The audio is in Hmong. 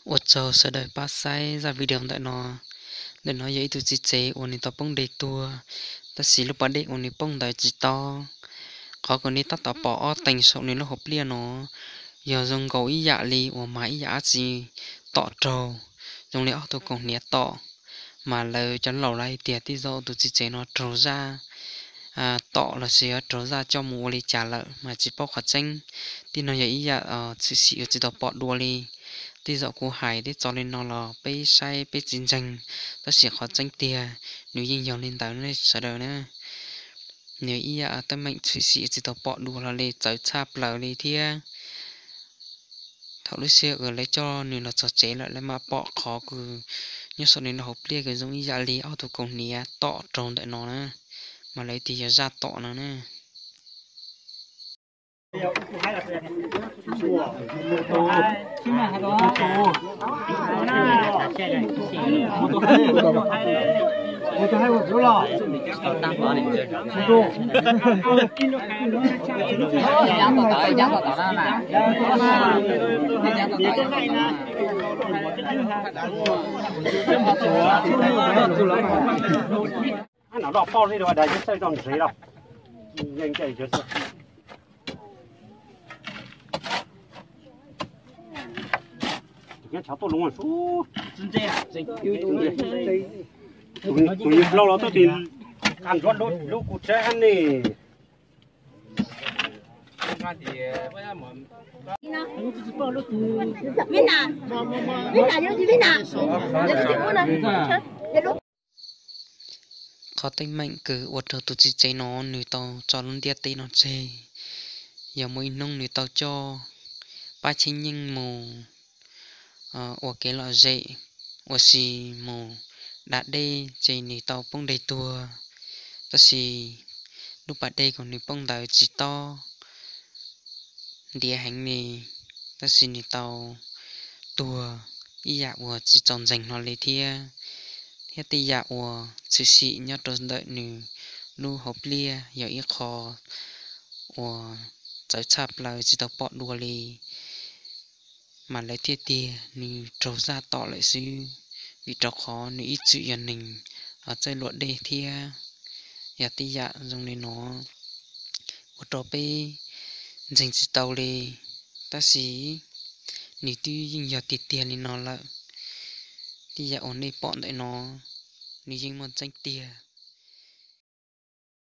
Ua tsaug sawv daws pab saib zaj video ntawm no. Ntawm no yog ib tug txiv tsev uas nws tau poob dej tuag, tab sis lub pas dej uas nws poob ntawd tsis tob. Qhov uas nej tab tom pom ob teeg saum nws lub hauv pliaj no yog zoo nkaus ib yam li uas mag ib yam dab tsi tom raug, zoo li ob tug kaus hniav tom. Mas lawv cov laus lawv hais tias tej zaum tus txiv tsev no raug zaj tom los sis raug zaj coj mus ua li cas lawm mas tsis paub qhov tseeb. Tej no yog ib yam tshwm sim uas tsis tau pom dua li. Tej zaum kuv hais tej txog li no los peb saib peb tsis ntseeg, tab sis qhov tseeb tiag nws yeej yog li ntawd ne sawv daws na. Nws ib yam teeb meem tshwm sim tsis tau pom dua los li, txawv tshaj plaws li thiab. Thaum lub sij hawm uas lawv coj nws los txog tsev lawm lawv mam pom qhov uas nyob saum nws lub hauv pliaj uas zoo ib yam li ob tug kaus hniav tom raug ntawm no na, mas lawv tias yog zaj tom no na. Nov doj poj zeb rau dag yawg xawj tso ntsev los, yeej caj yawg xawj. Tus nyob tshav tuaj loo sub, tus yawg hlau los tuaj tis, qas ntsuav lub kuv tsev ne. Qhov teeb meem kws ua rau tus txiv tsev no nws tau tso lub ntiaj teb no tseg, yog muaj ib hnub nws tau coj pab cheeb yeej mus ua kev lom zem, ua si mus da dej ces nws tau poob dej tuag. Tab sis lub pas dej uas nws poob ntawd tsis tob, ntiav heev li, tab sis nws tau tuag ib yam uas tsis txaus ntseeg hlo li thiab. Thiab tej yam uas tshwm sim nyob rau ntawm nws lub hauv pliaj yog ib qho uas txawv tshaj plaws tsis tau pom dua li. Mas lawv thiaj tias nws raug zaj tom lawm xwb, vim rau qhov nws ib txwm yog neeg txawj luam dej thiab. Yog tej yam zoo li no ua rau peb ntseeg tsis tau li, tab sis nws twb yeej yog tiag tiag li no lawm. Tej yam uas nej pom ntawm no nws yeej muaj tseeb tiag.